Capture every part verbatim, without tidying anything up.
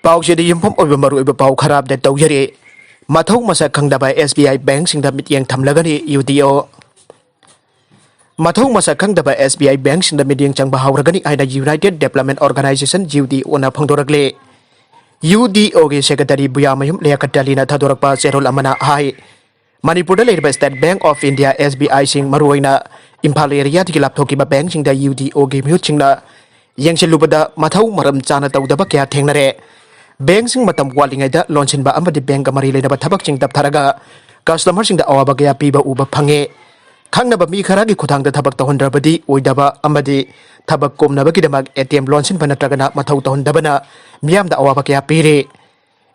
ꯑꯧꯁꯤꯗ ꯌꯨꯝꯐꯝ ꯑꯣꯏꯕ ꯃꯔꯨꯑꯣꯏꯕ ꯄꯥꯎ ꯈꯔ ꯑꯞꯗꯦꯠ ꯇꯧꯖꯔꯤ꯫ ꯃꯊꯧ ꯃꯁꯛ ꯈꯪꯗꯕ S B I ꯕꯦꯡꯁꯤꯡꯗ ꯃꯤꯠꯌꯦꯡ ꯊꯝꯂꯒꯅꯤ UDO꯫ ꯃꯊꯧ ꯃꯁꯛ ꯈꯪꯗꯕ S B I ꯕꯦꯡꯁꯤꯡꯗ ꯃꯤꯠꯌꯦꯡ ꯆꯪꯕ ꯍꯧꯔꯒꯅꯤ ꯍꯥꯏꯅ United Development Organization, UDOꯅ ꯐꯣꯡꯗꯣꯔꯛꯂꯤ꯫ UDOꯒꯤ ꯁꯦꯀ꯭ꯔꯦꯇꯔꯤ ꯕꯨꯌꯥꯃꯌꯨꯝ ꯂꯤꯌꯥꯀꯠ ꯑꯂꯤꯅ ꯊꯥꯗꯣꯔꯛꯄ ꯆꯦꯔꯣꯜ ꯑꯃꯅ ꯍꯥꯏ, ꯃꯅꯤꯄꯨꯔꯗ ꯂꯩꯔꯤꯕ State Bank of India, S B I ꯁꯤꯡ, ꯃꯔꯨꯑꯣꯏꯅ ꯏꯝꯐꯥꯜ ꯑꯦꯔꯤꯌꯥꯗꯒꯤ ꯂꯥꯞꯊꯣꯛꯈꯤꯕ ꯕꯦꯡꯁꯤꯡꯗ UDOꯒꯤ ꯃꯤꯍꯨꯠꯁꯤꯡꯅ ꯌꯦꯡꯁꯤꯜꯂꯨꯕꯗ ꯃꯊꯧ ꯃꯔꯝ ꯆꯥꯅ ꯇꯧꯗꯕ ꯀꯌꯥ ꯊꯦꯡꯅꯔꯦ꯫ ꯕꯦꯡꯁꯤꯡ ꯃꯇꯝ ꯋꯥꯠꯂꯤꯉꯩꯗ ꯂꯣꯟꯁꯤꯟꯕ ꯑꯃꯗꯤ ꯕꯦꯡꯒ ꯃꯔꯤ ꯂꯩꯅꯕ ꯊꯕꯛꯁꯤꯡ ꯇꯞꯊꯔꯒ ꯀꯁꯇꯃꯔꯁꯤꯡꯗ ꯑꯋꯥꯕ ꯀꯌꯥ ꯄꯤꯕ ꯎꯕ ꯐꯪꯉꯦ꯫ ꯈꯪꯅꯕ ꯃꯤ ꯈꯔꯒꯤ ꯈꯨꯠꯊꯥꯡꯗ ꯊꯕꯛ ꯇꯧꯍꯟꯗ꯭ꯔꯕꯗꯤ ꯑꯣꯏꯗꯕ ꯑꯃꯗꯤ ꯊꯕꯛ ꯀꯣꯝꯅꯕꯒꯤꯗꯃꯛ ATM ꯂꯣꯟꯁꯤꯟꯕ ꯅꯠꯇ꯭ꯔꯒꯅ ꯃꯊꯧ ꯇꯧꯍꯟꯗꯕꯅ ꯃꯤꯌꯥꯝꯗ ꯑꯋꯥꯕ ꯀꯌꯥ ꯄꯤꯔꯤ꯫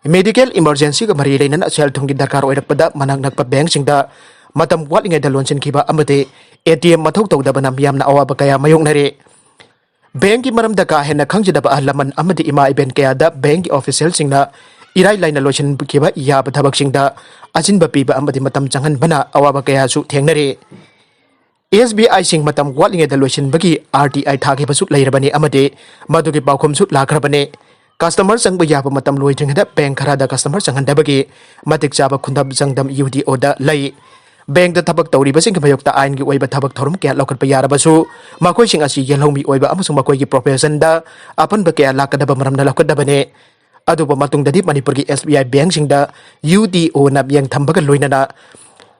Medical emergencyꯒ ꯃꯔꯤ ꯂꯩꯅꯅ ꯁꯦꯜ ꯊꯨꯝꯒꯤ ꯗꯔꯀꯥꯔ ꯑꯣꯏꯔꯛꯄꯗ ꯃꯅꯥꯛ ꯅꯛꯄ ꯕꯦꯡꯁꯤꯡꯗ ꯃꯇꯝ ꯋꯥꯠꯂꯤꯉꯩꯗ ꯂꯣꯟꯁꯤꯟꯈꯤꯕ ꯑꯃꯗꯤ ATM ꯃꯊꯧ ꯇꯧꯗꯕꯅ ꯃꯤꯌꯥꯝꯅ ꯑꯋꯥꯕ ꯀꯌꯥ ꯃꯥꯌꯣꯛꯅꯔꯤ꯫ ꯕꯦꯡꯒꯤ ꯃꯔꯝꯗ ꯀꯥ ꯍꯦꯟꯅ ꯈꯪꯖꯗꯕ ꯑꯍꯜ ꯂꯃꯟ ꯑꯃꯗꯤ ꯏꯃꯥ ꯏꯕꯦꯟ ꯀꯌꯥꯗ ꯕꯦꯡꯒꯤ ꯑꯣꯐꯤꯁꯤꯌꯦꯜꯁꯤꯡꯅ ꯏꯔꯥꯏ ꯂꯥꯏꯅ ꯂꯣꯏꯁꯤꯟꯈꯤꯕ ꯌꯥꯕ ꯊꯕꯛꯁꯤꯡꯗ ꯑꯁꯤꯟꯕ ꯄꯤꯕ ꯑꯃꯗꯤ ꯃꯇꯝ ꯆꯪꯍꯟꯕꯅ ꯑꯋꯥꯕ ꯀꯌꯥꯁꯨ ꯊꯦꯡꯅꯔꯤ꯫ S B I ꯁꯤꯡ ꯃꯇꯝ ꯋꯥꯠꯂꯤꯉꯩꯗ ꯂꯣꯏꯁꯤꯟꯕꯒꯤ R T I ꯊꯥꯈꯤꯕꯁꯨ ꯂꯩꯔꯕꯅꯤ ꯑꯃꯗꯤ ꯃꯗꯨꯒꯤ ꯄꯥꯎꯈꯨꯝꯁꯨ ꯂꯥꯛꯈ꯭ꯔꯕꯅꯤ꯫ ꯀꯁꯇꯃꯔ ꯆꯪꯕ ꯌꯥꯕ ꯃꯇꯝ ꯂꯣꯏꯗ꯭ꯔꯤꯉꯩꯗ ꯕꯦꯡ ꯈꯔꯗ ꯀꯁꯇꯃꯔ ꯆꯪꯍꯟꯗꯕꯒꯤ ꯃꯇꯤꯛ ꯆꯥꯕ ꯈꯨꯗꯝ ꯆꯥꯡꯗꯝ UDOꯗ ꯂꯩ꯫ ꯕꯦꯡꯗ ꯊꯕꯛ ꯇꯧꯔꯤꯕꯁꯤꯡꯒꯤ ꯃꯥꯌꯣꯛꯇ ꯑꯥꯏꯟꯒꯤ ꯑꯣꯏꯕ ꯊꯕꯛ ꯊꯧꯔꯝ ꯀꯌꯥ ꯂꯧꯈꯠꯄ ꯌꯥꯔꯕꯁꯨ, ꯃꯈꯣꯏꯁꯤꯡ ꯑꯁꯤ ꯌꯦꯜꯍꯧꯃꯤ ꯑꯣꯏꯕ ꯑꯃꯁꯨꯡ ꯃꯈꯣꯏꯒꯤ ꯄ꯭ꯔꯣꯐꯦꯁꯟꯗ ꯑꯄꯟꯕ ꯀꯌꯥ ꯂꯥꯛꯀꯗꯕ ꯃꯔꯝꯅ ꯂꯧꯈꯠꯇꯕꯅꯤ꯫ ꯑꯗꯨꯕꯨ ꯃꯇꯨꯡꯗꯗꯤ ꯃꯅꯤꯄꯨꯔꯒꯤ S B I ꯕꯦꯡꯁꯤꯡꯗ UDOꯅ ꯃꯤꯠꯌꯦꯡ ꯊꯝꯕꯒ ꯂꯣꯏꯅꯅ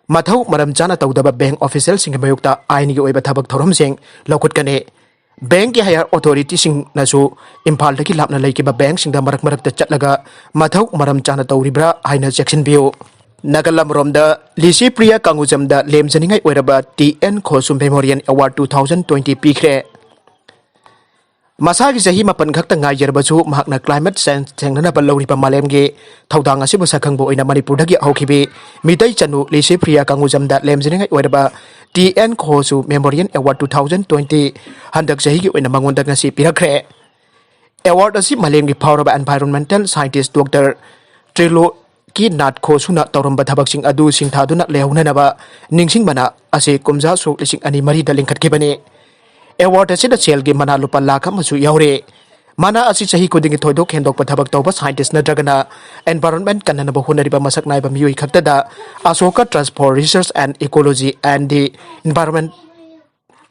ꯃꯊꯧ ꯃꯔꯝ ꯆꯥꯅ ꯇꯧꯗꯕ ꯕꯦꯡ ꯑꯣꯐꯤꯁꯤꯌꯦꯜꯁꯤꯡꯒꯤ ꯃꯥꯌꯣꯛꯇ ꯑꯥꯏꯟꯒꯤ ꯑꯣꯏꯕ ꯊꯕꯛ ꯊꯧꯔꯝꯁꯤꯡ ꯂꯧꯈꯠꯀꯅꯤ꯫ ꯕꯦꯡꯀꯤ higher authorityꯁꯤꯡꯅꯁꯨ ꯏꯝꯐꯥꯜꯗꯒꯤ ꯂꯥꯞꯅ ꯂꯩꯈꯤꯕ ꯕꯦꯡꯁꯤꯡꯗ ꯃꯔꯛ ꯃꯔꯛꯇ ꯆꯠꯂꯒ ꯃꯊꯧ ꯃꯔꯝ ꯆꯥꯅ ꯇꯧꯔꯤꯕ꯭ꯔꯥ ꯍꯥꯏꯅ ꯆꯦꯛꯁꯤꯟꯕꯤꯌꯨ꯫ ꯅꯥꯀꯜ ꯑꯃꯔꯣꯝꯗ, ꯂꯤꯁꯤꯄ꯭ꯔꯤꯌꯥ ꯀꯥꯡꯒꯨꯖꯝꯗ ꯂꯦꯝꯖꯅꯤꯡꯉꯥꯏ ꯑꯣꯏꯔꯕ T N ꯈꯣꯁꯨ Memorial Award two thousand twenty ꯄꯤꯈ꯭ꯔꯦ꯫ ꯃꯁꯥꯒꯤ ꯆꯍꯤ ꯃꯥꯄꯟ ꯈꯛꯇ ꯉꯥꯏꯖꯔꯕꯁꯨ ꯃꯍꯥꯛꯅ climate change ꯊꯦꯡꯅꯅꯕ ꯂꯧꯔꯤꯕ ꯃꯥꯂꯦꯝꯒꯤ ꯊꯧꯗꯥꯡ ꯑꯁꯤꯕꯨ ꯁꯛꯈꯪꯕ ꯑꯣꯏꯅ ꯃꯅꯤꯄꯨꯔꯗꯒꯤ ꯍꯧꯈꯤꯕꯤ ꯃꯤꯇꯩ ꯆꯅꯨ ꯂꯤꯁꯤꯄ꯭ꯔꯤꯌꯥ ꯀꯥꯡꯒꯨꯖꯝꯗ ꯂꯦꯝꯖꯅꯤꯡꯉꯥꯏ ꯑꯣꯏꯔꯕ T N ꯈꯣꯁꯨ Memorial Award two thousand twenty ꯍꯟꯗꯛ ꯆꯍꯤꯒꯤ ꯑꯣꯏꯅ ꯃꯉꯣꯟꯗ ꯉꯁꯤ ꯄꯤꯔꯛꯈ꯭ꯔꯦ꯫ Award ꯑꯁꯤ ꯃꯥꯂꯦꯝꯒꯤ ꯐꯥꯎꯔꯕ environmental scientist Doctor ꯇ꯭ꯔꯤꯂꯣꯀꯤꯅꯥꯊ ꯈꯣꯁꯨꯅ ꯇꯧꯔꯝꯕ ꯊꯕꯛꯁꯤꯡ ꯑꯗꯨ ꯁꯤꯡꯊꯥꯗꯨꯅ ꯂꯩꯍꯧꯅꯅꯕ ꯅꯤꯡꯁꯤꯡꯕꯅ ꯑꯁꯤ ꯀꯨꯝꯖꯥ ꯁꯣꯛ ꯂꯤꯁꯤꯡ ꯑꯅꯤ ꯃꯔꯤꯗ ꯂꯤꯡꯈꯠꯈꯤꯕꯅꯤ꯫ Award ꯑꯁꯤꯗ ꯁꯦꯜꯒꯤ ꯃꯅꯥ ꯂꯨꯄꯥ ꯂꯥꯈ ꯑꯃꯁꯨ ꯌꯥꯎꯔꯤ꯫ ꯃꯅꯥ ꯑꯁꯤ ꯆꯍꯤ ꯈꯨꯗꯤꯡꯒꯤ ꯊꯣꯏꯗꯣꯛ ꯍꯦꯟꯗꯣꯛꯄ ꯊꯕꯛ ꯇꯧꯕ scientist ꯅꯠꯇ꯭ꯔꯒꯅ environment ꯀꯟꯅꯅꯕ ꯍꯣꯠꯅꯔꯤꯕ ꯃꯁꯛ ꯅꯥꯏꯕ ꯃꯤꯑꯣꯏ ꯈꯛꯇꯗ Ashoka Trust for Research and Ecology and the Environment,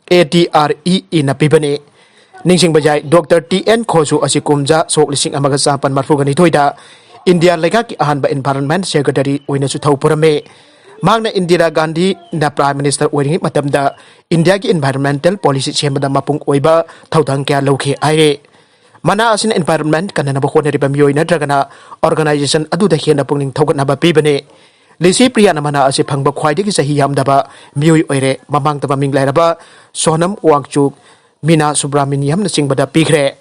A T R E E ꯅ ꯄꯤꯕꯅꯤ꯫ ꯅꯤꯡꯁꯤꯡꯕ ꯌꯥꯏ, ꯗꯣꯛꯇꯔ ꯇꯤ ꯑꯦꯟ ꯈꯣꯁꯨ ꯑꯁꯤ ꯀꯨꯝꯖꯥ ꯁꯣꯛ ꯂꯤꯁꯤꯡ ꯑꯃꯒ ꯆꯥꯃꯥꯄꯟ ꯃꯔꯤꯐꯨꯒ ꯅꯤꯊꯣꯏꯗ ꯏꯟꯗꯤꯌꯥ ꯂꯩꯉꯥꯛꯀꯤ ꯑꯍꯥꯟꯕ environment secretary ꯑꯣꯏꯅꯁꯨ ꯊꯧ ꯄꯨꯔꯝꯃꯤ꯫ ꯃꯍꯥꯛꯅ ꯏꯟꯗꯤꯔꯥ ꯒꯥꯟꯙꯤꯅ prime minister ꯑꯣꯏꯔꯤꯉꯩ ꯃꯇꯝꯗ ꯏꯟꯗꯤꯌꯥꯒꯤ environmental policy ꯁꯦꯝꯕꯗ ꯃꯄꯨꯡ ꯑꯣꯏꯕ ꯊꯧꯗꯥꯡ ꯀꯌꯥ ꯂꯧꯈꯤ ꯍꯥꯏꯔꯤ꯫ ꯃꯅꯥ ꯑꯁꯤꯅ environment ꯀꯟꯅꯅꯕ ꯍꯣꯠꯅꯔꯤꯕ ꯃꯤꯑꯣꯏ ꯅꯠꯇ꯭ꯔꯒꯅ organization ꯑꯗꯨꯗ ꯍꯦꯟꯅ ꯄꯨꯛꯅꯤꯡ ꯊꯧꯒꯠꯅꯕ ꯄꯤꯕꯅꯤ꯫ ꯂꯤꯁꯤ ꯄ꯭ꯔꯤꯌꯥꯅ ꯃꯅꯥ ꯑꯁꯤ ꯐꯪꯕ ꯈ꯭ꯋꯥꯏꯗꯒꯤ ꯆꯍꯤ ꯌꯥꯝꯗꯕ ꯃꯤꯑꯣꯏ ꯑꯣꯏꯔꯦ꯫ ꯃꯃꯥꯡꯗ ꯃꯃꯤꯡ ꯂꯩꯔꯕ ꯁꯣꯅꯝ ꯋꯥꯡꯆꯨꯛ, ꯃꯤꯅꯥ ꯁꯨꯕ꯭ꯔꯥꯃꯅꯤꯌꯝꯅꯆꯤꯡꯕꯗ ꯄꯤꯈ꯭ꯔꯦ꯫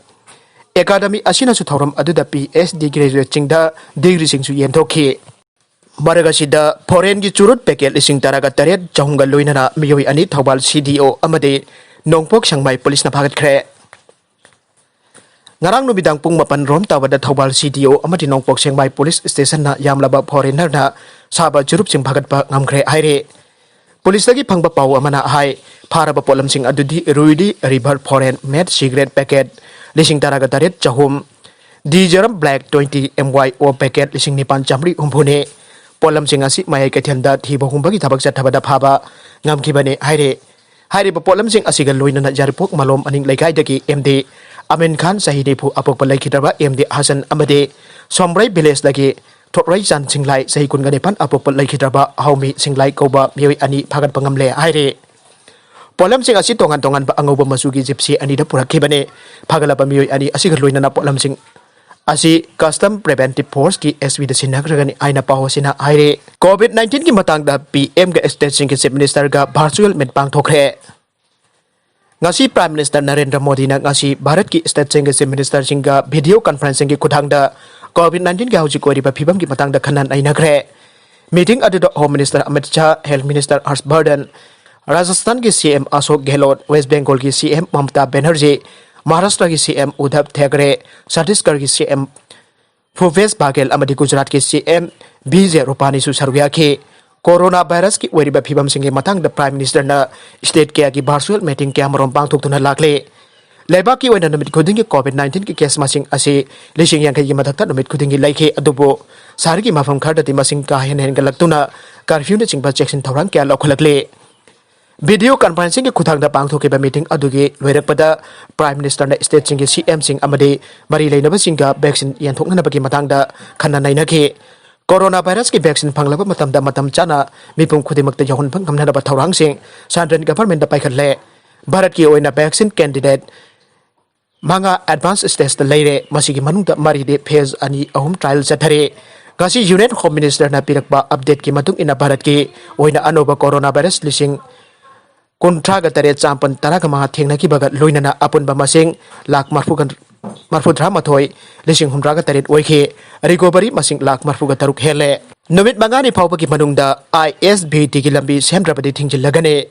ꯑꯦꯀꯥꯗꯃꯤ ꯑꯁꯤꯅꯁꯨ ꯊꯧꯔꯝ ꯑꯗꯨꯗ P H D graduateꯁꯤꯡꯗ degreeꯁꯤꯡꯁꯨ ꯌꯦꯟꯊꯣꯛꯈꯤ꯫ ꯃꯔꯛ ꯑꯁꯤꯗ foreignꯒꯤ ꯆꯨꯔꯨꯠ packet ꯂꯤꯁꯤꯡ ꯇꯔꯥꯒ ꯇꯔꯦꯠ ꯆꯍꯨꯝꯒ ꯂꯣꯏꯅꯅ ꯃꯤꯑꯣꯏ ꯑꯅꯤ ꯊꯧꯕꯥꯜ C D O ꯑꯃꯗꯤ ꯅꯣꯡꯄꯣꯛ ꯁꯦꯡꯃꯥꯏ policeꯅ ꯐꯥꯒꯠꯈ꯭ꯔꯦ꯫ ꯉꯔꯥꯡ ꯅꯨꯃꯤꯗꯥꯡ ꯄꯨꯡ ꯃꯥꯄꯟ ꯔꯣꯝ ꯇꯥꯕꯗ ꯊꯧꯕꯥꯜ C D O ꯑꯃꯗꯤ ꯅꯣꯡꯄꯣꯛ ꯁꯦꯡꯃꯥꯏ police stationꯅ ꯌꯥꯝꯂꯕ foreignerꯅ ꯁꯥꯕ ꯆꯨꯔꯨꯞꯁꯤꯡ ꯐꯥꯒꯠꯄ ꯉꯝꯈ꯭ꯔꯦ ꯍꯥꯏꯔꯤ꯫ Policeꯇꯒꯤ ꯐꯪꯕ ꯄꯥꯎ ꯑꯃꯅ ꯍꯥꯏ, ꯐꯥꯔꯕ ꯄꯣꯠꯂꯝꯁꯤꯡ ꯑꯗꯨꯗꯤ Ruiri River foreign made cigarette packet ꯂꯤꯁꯤꯡ ꯇꯔꯥꯒ ꯇꯔꯦꯠ ꯆꯍꯨꯝ, Deejaram Black twenty M Y O packet ꯂꯤꯁꯤꯡ ꯅꯤꯄꯥꯟ ꯆꯥꯃꯔꯤ ꯍꯨꯝꯐꯨꯅꯤ꯫ ꯄꯣꯠꯂꯝꯁꯤꯡ ꯑꯁꯤ ꯃꯌꯥꯏ ꯀꯩꯊꯦꯜꯗ ꯊꯤꯕ ꯍꯨꯝꯕꯒꯤ ꯊꯕꯛ ꯆꯠꯊꯕꯗ ꯐꯥꯕ ꯉꯝꯈꯤꯕꯅꯤ ꯍꯥꯏꯔꯤ꯫ ꯍꯥꯏꯔꯤꯕ ꯄꯣꯠꯂꯝꯁꯤꯡ ꯑꯁꯤꯒ ꯂꯣꯏꯅꯅ ꯌꯥꯏꯔꯤꯄꯣꯛ ꯃꯂꯣꯝ ꯑꯅꯤꯡ ꯂꯩꯀꯥꯏꯗꯒꯤ M D ꯑꯃꯤꯟ ꯈꯥꯟ, ꯆꯍꯤ ꯅꯤꯐꯨ, ꯑꯄꯣꯛꯄ ꯂꯩꯈꯤꯗ꯭ꯔꯕ M D ꯍꯁꯟ ꯑꯃꯗꯤ ꯁꯣꯝꯕ꯭ꯔꯩ villageꯇꯒꯤ ꯊꯣꯠꯔꯩꯆꯥꯟ ꯁꯤꯡꯂꯥꯏ, ꯆꯍꯤ ꯀꯨꯟꯒ ꯅꯤꯄꯥꯟ, ꯑꯄꯣꯛꯄ ꯂꯩꯈꯤꯗ꯭ꯔꯕ ꯍꯥꯎꯃꯤ ꯁꯤꯡꯂꯥꯏ ꯀꯧꯕ ꯃꯤꯑꯣꯏ ꯑꯅꯤ ꯐꯥꯒꯠꯄ ꯉꯝꯂꯦ ꯍꯥꯏꯔꯤ꯫ ꯄꯣꯠꯂꯝꯁꯤꯡ ꯑꯁꯤ ꯇꯣꯉꯥꯟ ꯇꯣꯉꯥꯟꯕ ꯑꯉꯧꯕ ꯃꯆꯨꯒꯤ Gypsy ꯑꯅꯤꯗ ꯄꯨꯔꯛꯈꯤꯕꯅꯤ꯫ ꯐꯥꯒꯠꯂꯕ ꯃꯤꯑꯣꯏ ꯑꯅꯤ ꯑꯁꯤꯒ ꯂꯣꯏꯅꯅ ꯄꯣꯠꯂꯝꯁꯤꯡ ꯑꯁꯤ Custom Preventive Forceꯀꯤ S Pꯗ ꯁꯤꯟꯅꯈ꯭ꯔꯒꯅꯤ ꯍꯥꯏꯅ ꯄꯥꯎ ꯑꯁꯤꯅ ꯍꯥꯏꯔꯤ꯫ COVID nineteenꯒꯤ ꯃꯇꯥꯡꯗ P Mꯒ stateꯁꯤꯡꯒꯤ Chief Ministerꯒ virtual meet ꯄꯥꯡꯊꯣꯛꯈ꯭ꯔꯦ꯫ ꯉꯁꯤ Prime Minister ꯅꯔꯦꯟꯗ꯭ꯔ ꯃꯣꯗꯤꯅ ꯉꯁꯤ ꯚꯥꯔꯠꯀꯤ stateꯁꯤꯡꯒꯤ Chief Ministerꯁꯤꯡꯒ video conferencingꯒꯤ ꯈꯨꯠꯊꯥꯡꯗ COVID nineteenꯒꯤ ꯍꯧꯖꯤꯛ ꯑꯣꯏꯔꯤꯕ ꯐꯤꯕꯝꯒꯤ ꯃꯇꯥꯡꯗ ꯈꯟꯅ ꯅꯩꯅꯈ꯭ꯔꯦ꯫ Meeting ꯑꯗꯨꯗ Home Minister Amit Shah, Health Minister ꯍꯔꯁ ꯕꯔꯙꯟ, ꯔꯥꯖꯁꯊꯥꯟꯒꯤ C M ꯑꯁꯣꯛ ꯒꯦꯍꯂꯣꯠ, West Bengalꯒꯤ C M ꯃꯃꯇꯥ ꯕꯦꯅꯔꯖꯤ, ꯃꯍꯥꯔꯥꯁꯇ꯭ꯔꯒꯤ C M Uddhav ꯊꯦꯀꯔꯦ, ꯁꯠꯇꯤꯁꯒꯔꯒꯤ C M ꯚꯨꯄꯦꯁ Baghel ꯑꯃꯗꯤ ꯒꯨꯖꯔꯥꯠꯀꯤ C M ꯕꯤꯖꯦ ꯔꯨꯄꯥꯅꯤꯁꯨ ꯁꯔꯨꯛ ꯌꯥꯈꯤ꯫ Corona virusꯀꯤ ꯑꯣꯏꯔꯤꯕ ꯐꯤꯕꯝꯁꯤꯡꯒꯤ ꯃꯇꯥꯡꯗ Prime Ministerꯅ state ꯀꯌꯥꯒꯤ virtual meeting ꯀꯌꯥꯃꯔꯨꯝ ꯄꯥꯡꯊꯣꯛꯇꯨꯅ ꯂꯥꯛꯂꯤ꯫ ꯂꯩꯕꯥꯛꯀꯤ ꯑꯣꯏꯅ ꯅꯨꯃꯤꯠ ꯈꯨꯗꯤꯡꯒꯤ COVID nineteen ꯒꯤ case ꯃꯁꯤꯡ ꯑꯁꯤ ꯂꯤꯁꯤꯡ ꯌꯥꯡꯈꯩꯒꯤ ꯃꯊꯛꯇ ꯅꯨꯃꯤꯠ ꯈꯨꯗꯤꯡꯒꯤ ꯂꯩꯈꯤ꯫ ꯑꯗꯨꯕꯨ ꯁꯍꯔꯒꯤ ꯃꯐꯝ ꯈꯔꯗꯗꯤ ꯃꯁꯤꯡ ꯀꯥ ꯍꯦꯟꯅ ꯍꯦꯟꯒꯠꯂꯛꯇꯨꯅ curfew ꯅꯆꯤꯡꯕ ꯆꯦꯛꯁꯤꯟ ꯊꯧꯔꯥꯡ ꯀꯌꯥ ꯂꯧꯈꯠꯂꯛꯂꯤ꯫ Video conferencing ꯒꯤ ꯈꯨꯠꯊꯥꯡꯗ ꯄꯥꯡꯊꯣꯛꯈꯤꯕ meeting ꯑꯗꯨꯒꯤ ꯂꯣꯏꯔꯛꯄꯗ Prime Minister ꯅ state ꯁꯤꯡꯒꯤ C M ꯁꯤꯡ ꯑꯃꯗꯤ ꯃꯔꯤ ꯂꯩꯅꯕꯁꯤꯡꯒ vaccine ꯌꯦꯟꯊꯣꯛꯅꯅꯕꯒꯤ ꯃꯇꯥꯡꯗ ꯈꯟꯅ ꯅꯩꯅꯈꯤ꯫ Corona virus ꯀꯤ vaccine ꯐꯪꯂꯕ ꯃꯇꯝꯗ ꯃꯇꯝ ꯆꯥꯅ ꯃꯤꯄꯨꯝ ꯈꯨꯗꯤꯡꯃꯛꯇ ꯌꯧꯍꯟꯕ ꯉꯝꯅꯅꯕ ꯊꯧꯔꯥꯡꯁꯤꯡ Central Government ꯇ ꯄꯥꯏꯈꯠꯂꯦ꯫ ꯚꯥꯔꯠꯀꯤ ꯑꯣꯏꯅ vaccine candidate ꯃꯉꯥ advance stage ꯇ ꯂꯩꯔꯦ꯫ ꯃꯁꯤꯒꯤ ꯃꯅꯨꯡꯗ ꯃꯔꯤꯗꯤ phase ꯑꯅꯤ ꯑꯍꯨꯝ trial ꯆꯠꯊꯔꯤ꯫ ꯉꯁꯤ Union Home Minister ꯅ ꯄꯤꯔꯛꯄ update ꯀꯤ ꯃꯇꯨꯡ ꯏꯟꯅ ꯚꯥꯔꯠꯀꯤ ꯑꯣꯏꯅ ꯑꯅꯧꯕ corona virus ꯂꯤꯁꯤꯡ ꯀꯨꯟꯊ꯭ꯔꯥꯒ ꯇꯔꯦꯠ ꯆꯥꯃꯥꯄꯟ ꯇꯔꯥꯒ ꯃꯉꯥ ꯊꯦꯡꯅꯈꯤꯕꯒ ꯂꯣꯏꯅꯅ ꯑꯄꯨꯟꯕ ꯃꯁꯤꯡ ꯂꯥꯈ ꯃꯔꯐꯨꯒ, ꯃꯔꯐꯨꯇꯔꯥꯃꯥꯊꯣꯏ, ꯂꯤꯁꯤꯡ ꯍꯨꯝꯗ꯭ꯔꯥꯒ ꯇꯔꯦꯠ ꯑꯣꯏꯈꯤ꯫ Recovery ꯃꯁꯤꯡ ꯂꯥꯈ ꯃꯔꯐꯨꯒ ꯇꯔꯨꯛ ꯍꯦꯜꯂꯦ꯫ ꯅꯨꯃꯤꯠ ꯃꯉꯥꯅꯤ ꯐꯥꯎꯕꯒꯤ ꯃꯅꯨꯡꯗ I S B T ꯒꯤ ꯂꯝꯕꯤ ꯁꯦꯝꯗ꯭ꯔꯕꯗꯤ ꯊꯤꯡꯖꯤꯜꯂꯒꯅꯤ꯫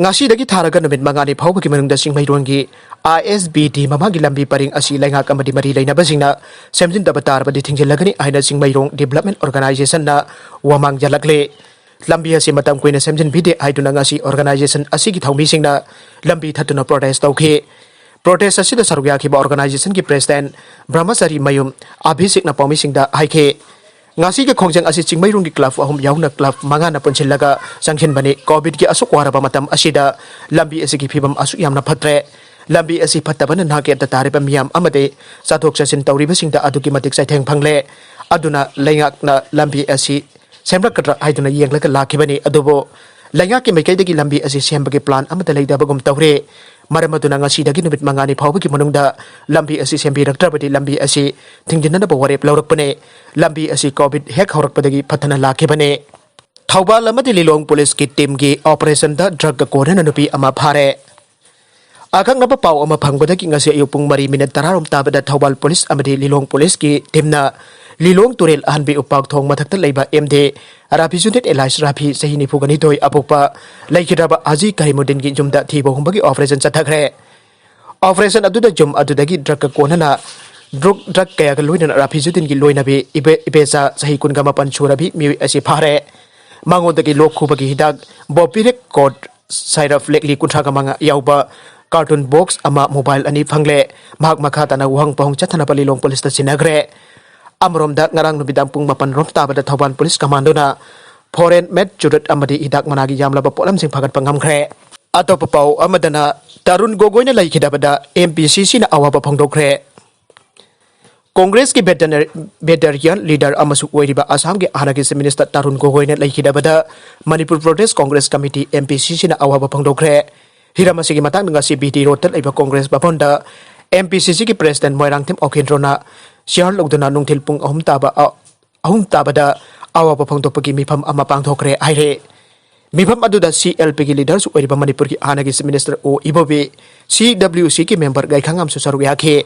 ꯉꯁꯤꯗꯒꯤ ꯊꯥꯔꯒ ꯅꯨꯃꯤꯠ ꯃꯉꯥꯅꯤ ꯐꯥꯎꯕꯒꯤ ꯃꯅꯨꯡꯗ ꯆꯤꯡꯃꯩꯔꯣꯡꯒꯤ I S B T ꯃꯃꯥꯡꯒꯤ ꯂꯝꯕꯤ ꯄꯔꯤꯡ ꯑꯁꯤ ꯂꯩꯉꯥꯛ ꯑꯃꯗꯤ ꯃꯔꯤ ꯂꯩꯅꯕꯁꯤꯡꯅ ꯁꯦꯝꯖꯤꯟꯗꯕ ꯇꯥꯔꯕꯗꯤ ꯊꯤꯡꯖꯤꯜꯂꯒꯅꯤ ꯍꯥꯏꯅ ꯆꯤꯡꯃꯩꯔꯣꯡ Development Organization ꯅ ꯋꯥꯃꯥꯡ ꯌꯥꯜꯂꯛꯂꯦ꯫ ꯂꯝꯕꯤ ꯑꯁꯤ ꯃꯇꯝ ꯀꯨꯏꯅ ꯁꯦꯝꯖꯤꯟꯕꯤꯗꯦ ꯍꯥꯏꯗꯨꯅ ꯉꯁꯤ organization ꯑꯁꯤꯒꯤ ꯊꯧꯃꯤꯁꯤꯡꯅ ꯂꯝꯕꯤ ꯊꯠꯇꯨꯅ protest ꯇꯧꯈꯤ꯫ Protest ꯑꯁꯤꯗ ꯁꯔꯨꯛ ꯌꯥꯈꯤꯕ organization ꯒꯤ president ꯕ꯭ꯔꯍꯃꯆꯥꯔꯤ ꯃꯌꯨꯝ ꯑꯚꯤꯁꯦꯛꯅ ꯄꯥꯎꯃꯤꯁꯤꯡꯗ ꯍꯥꯏꯈꯤ, ꯉꯁꯤꯒꯤ ꯈꯣꯡꯖꯪ ꯑꯁꯤ ꯆꯤꯡꯃꯩꯔꯣꯡꯒꯤ club ꯑꯍꯨꯝ ꯌꯥꯎꯅ club ꯃꯉꯥꯅ ꯄꯨꯟꯁꯤꯜꯂꯒ ꯆꯪꯁꯤꯟꯕꯅꯤ꯫ COVID ꯀꯤ ꯑꯁꯨꯛ ꯋꯥꯔꯕ ꯃꯇꯝ ꯑꯁꯤꯗ ꯂꯝꯕꯤ ꯑꯁꯤꯒꯤ ꯐꯤꯕꯝ ꯑꯁꯨꯛ ꯌꯥꯝꯅ ꯐꯠꯇ꯭ꯔꯦ꯫ ꯂꯝꯕꯤ ꯑꯁꯤ ꯐꯠꯇꯕꯅ ꯅꯥꯛ ꯌꯦꯠꯇ ꯇꯥꯔꯤꯕ ꯃꯤꯌꯥꯝ ꯑꯃꯗꯤ ꯆꯠꯊꯣꯛ ꯆꯠꯁꯤꯟ ꯇꯧꯔꯤꯕꯁꯤꯡꯗ ꯑꯗꯨꯛꯀꯤ ꯃꯇꯤꯛ ꯆꯩꯊꯦꯡ ꯐꯪꯂꯦ꯫ ꯑꯗꯨꯅ ꯂꯩꯉꯥꯛꯅ ꯂꯝꯕꯤ ꯑꯁꯤ ꯁꯦꯝꯂꯛꯀꯗ꯭ꯔꯥ ꯍꯥꯏꯗꯨꯅ ꯌꯦꯡꯂꯒ ꯂꯥꯛꯈꯤꯕꯅꯤ꯫ ꯑꯗꯨꯕꯨ ꯂꯩꯉꯥꯛꯀꯤ ꯃꯥꯏꯀꯩꯗꯒꯤ ꯂꯝꯕꯤ ꯑꯁꯤ ꯁꯦꯝꯕꯒꯤ plan ꯑꯃꯠꯇ ꯂꯩꯇꯕꯒꯨꯝ ꯇꯧꯔꯦ꯫ ꯃꯔꯝ ꯑꯗꯨꯅ ꯉꯁꯤꯗꯒꯤ ꯅꯨꯃꯤꯠ ꯃꯉꯥꯅꯤ ꯐꯥꯎꯕꯒꯤ ꯃꯅꯨꯡꯗ ꯂꯝꯕꯤ ꯑꯁꯤ ꯁꯦꯝꯕꯤꯔꯛꯇ꯭ꯔꯕꯗꯤ ꯂꯝꯕꯤ ꯑꯁꯤ ꯊꯤꯡꯖꯤꯟꯅꯅꯕ ꯋꯥꯔꯦꯞ ꯂꯧꯔꯛꯄꯅꯦ꯫ ꯂꯝꯕꯤ ꯑꯁꯤ COVID ꯍꯦꯛ ꯍꯧꯔꯛꯄꯗꯒꯤ ꯐꯠꯇꯅ ꯂꯥꯛꯈꯤꯕꯅꯦ꯫ ꯊꯧꯕꯥꯜ ꯑꯃꯗꯤ ꯂꯤꯂꯣꯡ police ꯀꯤ team ꯒꯤ operation ꯗ drug ꯀ ꯀꯣꯟꯅꯅ ꯅꯨꯄꯤ ꯑꯃ ꯐꯥꯔꯦ꯫ ꯑꯀꯛꯅꯕ ꯄꯥꯎ ꯑꯃ ꯐꯪꯕꯗꯒꯤ ꯉꯁꯤ ꯑꯌꯨꯛ ꯄꯨꯡ ꯃꯔꯤ minute ꯇꯔꯥꯔꯣꯝ ꯇꯥꯕꯗ ꯊꯧꯕꯥꯜ police ꯑꯃꯗꯤ ꯂꯤꯂꯣꯡ police ꯀꯤ team ꯅ ꯂꯤꯂꯣꯡ ꯇꯨꯔꯦꯜ ꯑꯍꯟꯕꯤ ꯎꯄꯥꯛ ꯊꯣꯡ ꯃꯊꯛꯇ ꯂꯩꯕ M D ꯔꯥꯐꯤꯖꯨꯗꯤꯟ alias ꯔꯥꯐꯤ, ꯆꯍꯤ ꯅꯤꯐꯨꯒ ꯅꯤꯊꯣꯏ ꯑꯄꯣꯛꯄ, ꯂꯩꯈꯤꯗ꯭ꯔꯕ ꯍꯥꯖꯤ ꯀꯔꯤꯃꯨꯗꯤꯟꯒꯤ ꯌꯨꯝꯗ ꯊꯤꯕ ꯍꯨꯝꯕꯒꯤ operation ꯆꯠꯊꯈ꯭ꯔꯦ꯫ Operation ꯑꯗꯨꯗ ꯌꯨꯝ ꯑꯗꯨꯗꯒꯤ drug ꯀ ꯀꯣꯟꯅꯅ drug, drug ꯀꯌꯥꯒ ꯂꯣꯏꯅꯅ ꯔꯥꯐꯤꯖꯨꯗꯤꯟꯒꯤ ꯂꯣꯏꯅꯕꯤ ꯏꯕꯦ-, ꯏꯕꯦꯆꯥ ꯆꯍꯤ ꯀꯨꯟꯒ ꯃꯥꯄꯟ ꯁꯨꯔꯕꯤ ꯃꯤꯑꯣꯏ ꯑꯁꯤ ꯐꯥꯔꯦ꯫ ꯃꯉꯣꯟꯗꯒꯤ ꯂꯣꯛ ꯈꯨꯕꯒꯤ ꯍꯤꯗꯥꯛ ꯕꯣꯄꯤꯔꯦꯛ ꯀꯣꯠ ꯁꯥꯏꯔꯞ ꯂꯦꯛꯂꯤ ꯀꯨꯟꯊ꯭ꯔꯥꯒ ꯃꯉꯥ ꯌꯥꯎꯕ ꯀꯥꯔꯇꯨꯟ ꯕꯣꯛꯁ ꯑꯃ, ꯃꯣꯕꯥꯏꯜ ꯑꯅꯤ ꯐꯪꯂꯦ꯫ ꯃꯍꯥꯛ ꯃꯈꯥ ꯇꯥꯅ ꯋꯥꯍꯪ ꯄꯥꯎꯍꯪ ꯆꯠꯊꯅꯕ ꯂꯤꯂꯣꯡ ꯄꯨꯂꯤꯁꯇ ꯁꯤꯟꯅꯈ꯭ꯔꯦ꯫ ꯑꯃꯔꯣꯝꯗ, ꯉꯔꯥꯡ ꯅꯨꯃꯤꯗꯥꯡ ꯄꯨꯡ ꯃꯥꯄꯟ ꯔꯣꯝ ꯇꯥꯕꯗ ꯊꯧꯕꯥꯜ ꯄꯨꯂꯤꯁ ꯀꯃꯥꯟꯗꯣꯅ foreign made ꯆꯨꯔꯨꯠ ꯑꯃꯗꯤ ꯍꯤꯗꯥꯛ ꯃꯅꯥꯒꯤ ꯌꯥꯝꯂꯕ ꯄꯣꯠꯂꯝꯁꯤꯡ ꯐꯒꯠꯄ ꯉꯝꯈ꯭ꯔꯦ꯫ ꯑꯇꯣꯞꯄ ꯄꯥꯎ ꯑꯃꯗꯅ, ꯇꯔꯨꯟ ꯒꯣꯒꯣꯏꯅ ꯂꯩꯈꯤꯗꯕꯗ M P C C ꯅ ꯑꯋꯥꯕ ꯐꯣꯡꯗꯣꯛꯈ꯭ꯔꯦ꯫ ꯀꯣꯡꯒ꯭ꯔꯦꯁꯀꯤ ꯚꯦꯇꯔꯅꯔ-, ꯚꯦꯇꯔꯤꯌꯟ ꯂꯤꯗꯔ ꯑꯃꯁꯨ ꯑꯣꯏꯔꯤꯕ ꯑꯁꯥꯝꯒꯤ ꯍꯥꯟꯅꯒꯤ ꯆꯤꯐ ꯃꯤꯅꯤꯁꯇꯔ ꯇꯔꯨꯟ ꯒꯣꯒꯣꯏꯅ ꯂꯩꯈꯤꯗꯕꯗ Manipur Pradesh Congress committee, M P C C ꯅ ꯑꯋꯥꯕ ꯐꯣꯡꯗꯣꯛꯈ꯭ꯔꯦ꯫ ꯍꯤꯔꯝ ꯑꯁꯤꯒꯤ ꯃꯇꯥꯡꯗ ꯉꯁꯤ B D ꯔꯣꯗꯇ ꯂꯩꯕ ꯀꯣꯡꯒ꯭ꯔꯦꯁ ꯚꯕꯟꯗ M P C C ꯒꯤ ꯄ꯭ꯔꯦꯁꯤꯗꯦꯟ ꯃꯣꯏꯔꯥꯡꯊꯦꯝ ꯑꯣꯀꯦꯟꯗ꯭ꯔꯣꯅ ꯆꯤꯌꯥꯔ ꯂꯧꯗꯨꯅ ꯅꯨꯡꯊꯤꯜ ꯄꯨꯡ ꯑꯍꯨꯝ ꯇꯥꯕ, ꯑ, ꯑꯍꯨꯝ ꯇꯥꯕꯗ ꯑꯋꯥꯕ ꯐꯣꯡꯗꯣꯛꯄꯒꯤ ꯃꯤꯐꯝ ꯑꯃ ꯄꯥꯡꯊꯣꯛꯈ꯭ꯔꯦ ꯍꯥꯏꯔꯦ꯫ ꯃꯤꯐꯝ ꯑꯗꯨꯗ C L P ꯒꯤ ꯂꯤꯗꯔꯁꯨ ꯑꯣꯏꯔꯤꯕ ꯃꯅꯤꯄꯨꯔꯒꯤ ꯍꯥꯟꯅꯒꯤ ꯆꯤꯐ ꯃꯤꯅꯤꯁꯇꯔ ꯑꯣ ꯏꯕꯣꯕꯤ, C W C ꯒꯤ ꯃꯦꯝꯕꯔ ꯒꯥꯏꯈꯥꯉꯥꯝꯁꯨ ꯁꯔꯨꯛ ꯌꯥꯈꯤ꯫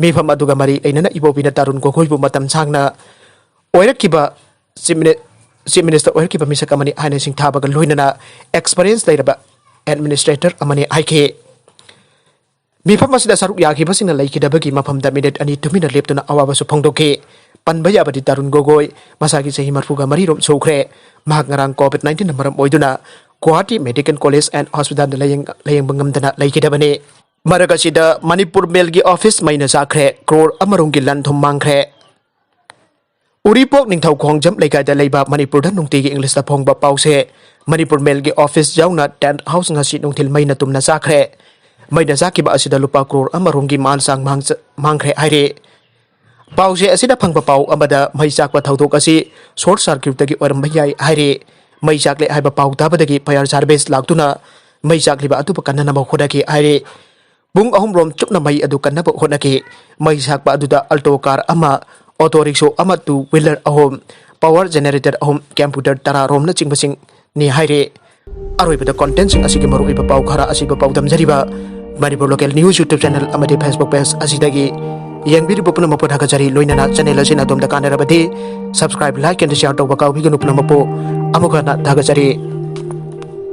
ꯃꯤꯐꯝ ꯑꯗꯨꯒ ꯃꯔꯤ ꯂꯩꯅꯅ ꯏꯕꯣꯕꯤꯅ ꯇꯔꯨꯟ ꯒꯣꯒꯣꯏꯕꯨ ꯃꯇꯝ ꯁꯥꯡꯅ ꯑꯣꯏꯔꯛꯈꯤꯕ ꯆꯤꯐ ꯃꯤꯅꯤ-, ꯆꯤꯐ ꯃꯤꯅꯤꯁꯇꯔ ꯑꯣꯏꯔꯛꯈꯤꯕ ꯃꯤꯁꯛ ꯑꯃꯅꯤ ꯍꯥꯏꯅ ꯁꯤꯡꯊꯥꯕꯒ ꯂꯣꯏꯅꯅ ꯑꯦꯛꯁꯄꯔꯤꯌꯦꯟꯁ ꯂꯩꯔꯕ ꯑꯦꯗꯃꯤꯅꯤꯁꯇ꯭ꯔꯦꯇꯔ ꯑꯃꯅꯤ ꯍꯥꯏꯈꯤ꯫ ꯃꯤꯐꯝ ꯑꯁꯤꯗ ꯁꯔꯨꯛ ꯌꯥꯈꯤꯕꯁꯤꯡꯅ ꯂꯩꯈꯤꯗꯕꯒꯤ ꯃꯐꯝꯗ ꯃꯤꯅꯤꯠ ꯑꯅꯤ ꯇꯨꯃꯤꯟꯅ ꯂꯦꯞꯇꯨꯅ ꯑꯋꯥꯕꯁꯨ ꯐꯣꯡꯗꯣꯛꯈꯤ꯫ ꯄꯟꯕ ꯌꯥꯕꯗꯤ ꯇꯔꯨꯟ ꯒꯣꯒꯣꯏ ꯃꯁꯥꯒꯤ ꯆꯍꯤ ꯃꯔꯤꯐꯨꯒ ꯃꯔꯤ ꯔꯣꯝ ꯁꯨꯈ꯭ꯔꯦ꯫ ꯃꯍꯥꯛ ꯉꯔꯥꯡ COVID nineteen ꯅ ꯃꯔꯝ ꯑꯣꯏꯗꯨꯅ ꯒꯨꯋꯥꯍꯥꯇꯤ ꯃꯦꯗꯤꯀꯦꯜ ꯀꯣꯂꯦꯖ ꯑꯦꯟ ꯍꯣꯁꯄꯤꯇꯥꯜꯗ ꯂꯥꯌꯦꯡ-, ꯂꯥꯌꯦꯡꯕ ꯉꯝꯗꯅ ꯂꯩꯈꯤꯗꯕꯅꯤ꯫ ꯃꯔꯛ ꯑꯁꯤꯗ ꯃꯅꯤꯄꯨꯔ ꯃꯦꯜꯒꯤ ꯑꯣꯐꯤꯁ ꯃꯩꯅ ꯆꯥꯛꯈ꯭ꯔꯦ, ꯀ꯭ꯔꯣꯔ ꯑꯃ ꯔꯣꯝꯒꯤ ꯂꯟ ꯊꯨꯝ ꯃꯥꯡꯈ꯭ꯔꯦ꯫ ꯎꯔꯤꯄꯣꯛ ꯅꯤꯡꯊꯧ ꯈꯣꯡꯖꯝ ꯂꯩꯀꯥꯏꯗ ꯂꯩꯕ ꯃꯅꯤꯄꯨꯔꯗ ꯅꯨꯡꯇꯤꯒꯤ ꯏꯪꯂꯤꯁꯇ ꯐꯣꯡꯕ ꯄꯥꯎꯁꯦ ꯃꯅꯤꯄꯨꯔ ꯃꯦꯜꯒꯤ ꯑꯣꯐꯤꯁ ꯌꯥꯎꯅ ꯇꯦꯟꯠ ꯍꯥꯎꯁ ꯉꯁꯤ ꯅꯨꯡꯊꯤꯜ ꯃꯩꯅ ꯇꯨꯝꯅ ꯆꯥꯛꯈ꯭ꯔꯦ꯫ ꯃꯩꯅ ꯆꯥꯛꯈꯤꯕ ꯑꯁꯤꯗ ꯂꯨꯄꯥ ꯀ꯭ꯔꯣꯔ ꯑꯃ ꯔꯣꯝꯒꯤ ꯃꯥꯜ ꯆꯥꯡ ꯃꯥꯡ-, ꯃꯥꯡꯈ꯭ꯔꯦ ꯍꯥꯏꯔꯤ꯫ ꯄꯥꯎꯆꯦ ꯑꯁꯤꯗ ꯐꯪꯕ ꯄꯥꯎ ꯑꯃꯗ ꯃꯩ ꯆꯥꯛꯄ ꯊꯧꯗꯣꯛ ꯑꯁꯤ ꯁꯣꯔꯠ ꯁꯥꯔꯀ꯭ꯌꯨꯠꯇꯒꯤ ꯑꯣꯏꯔꯝꯕ ꯌꯥꯏ ꯍꯥꯏꯔꯤ꯫ ꯃꯩ ꯆꯥꯛꯂꯦ ꯍꯥꯏꯕ ꯄꯥꯎ ꯇꯥꯕꯗꯒꯤ ꯐꯥꯌꯔ ꯁꯥꯔꯚꯤꯁ ꯂꯥꯛꯇꯨꯅ ꯃꯩ ꯆꯥꯛꯂꯤꯕ ꯑꯗꯨꯕꯨ ꯀꯟꯅꯅꯕ ꯍꯣꯠꯅꯈꯤ ꯍꯥꯏꯔꯤ꯫ ꯄꯨꯡ ꯑꯍꯨꯝ ꯔꯣꯝ ꯆꯨꯞꯅ ꯃꯩ ꯑꯗꯨ ꯀꯟꯅꯕ ꯍꯣꯠꯅꯈꯤ꯫ ꯃꯩ ꯆꯥꯛꯄ ꯑꯗꯨꯗ ꯑꯜꯇꯣ ꯀꯥꯔ ꯑꯃ, ꯑꯣꯇꯣ ꯔꯤꯛꯁꯣ ꯑꯃ, ꯇꯨ ꯋꯤꯂꯔ ꯑꯍꯨꯝ, ꯄꯥꯋꯔ ꯖꯦꯅꯦꯔꯦꯇꯔ ꯑꯍꯨꯝ, ꯀꯝꯄ꯭ꯌꯨꯇꯔ ꯇꯔꯥ ꯔꯣꯝꯅꯆꯤꯡꯕꯁꯤꯡꯅꯤ ꯍꯥꯏꯔꯤ꯫ ꯑꯔꯣꯏꯕꯗ ꯀꯣꯟꯇꯦꯟꯁꯤꯡ ꯑꯁꯤꯒꯤ ꯃꯔꯨꯑꯣꯏꯕ ꯄꯥꯎ ꯈꯔ ꯑꯁꯤꯕꯨ ꯄꯥꯎꯗꯝꯖꯔꯤꯕ Manipur local news YouTube channel ꯑꯃꯗꯤ Facebook ꯄꯦꯖ ꯑꯁꯤꯗꯒꯤ ꯌꯦꯡꯕꯤꯔꯤꯕ ꯄꯨꯝꯅꯃꯛꯄꯨ ꯊꯥꯒꯠꯆꯔꯤ꯫ ꯂꯣꯏꯅꯅ ꯆꯦꯅꯦꯜ ꯑꯁꯤꯅ ꯑꯗꯣꯝꯗ ꯀꯥꯟꯅꯔꯕꯗꯤ subscribe, like and share ꯇꯧꯕ ꯀꯥꯎꯕꯤꯒꯅꯨ꯫ ꯄꯨꯝꯅꯃꯛꯄꯨ ꯑꯃꯨꯛ ꯍꯟꯅ ꯊꯥꯒꯠꯆꯔꯤ꯫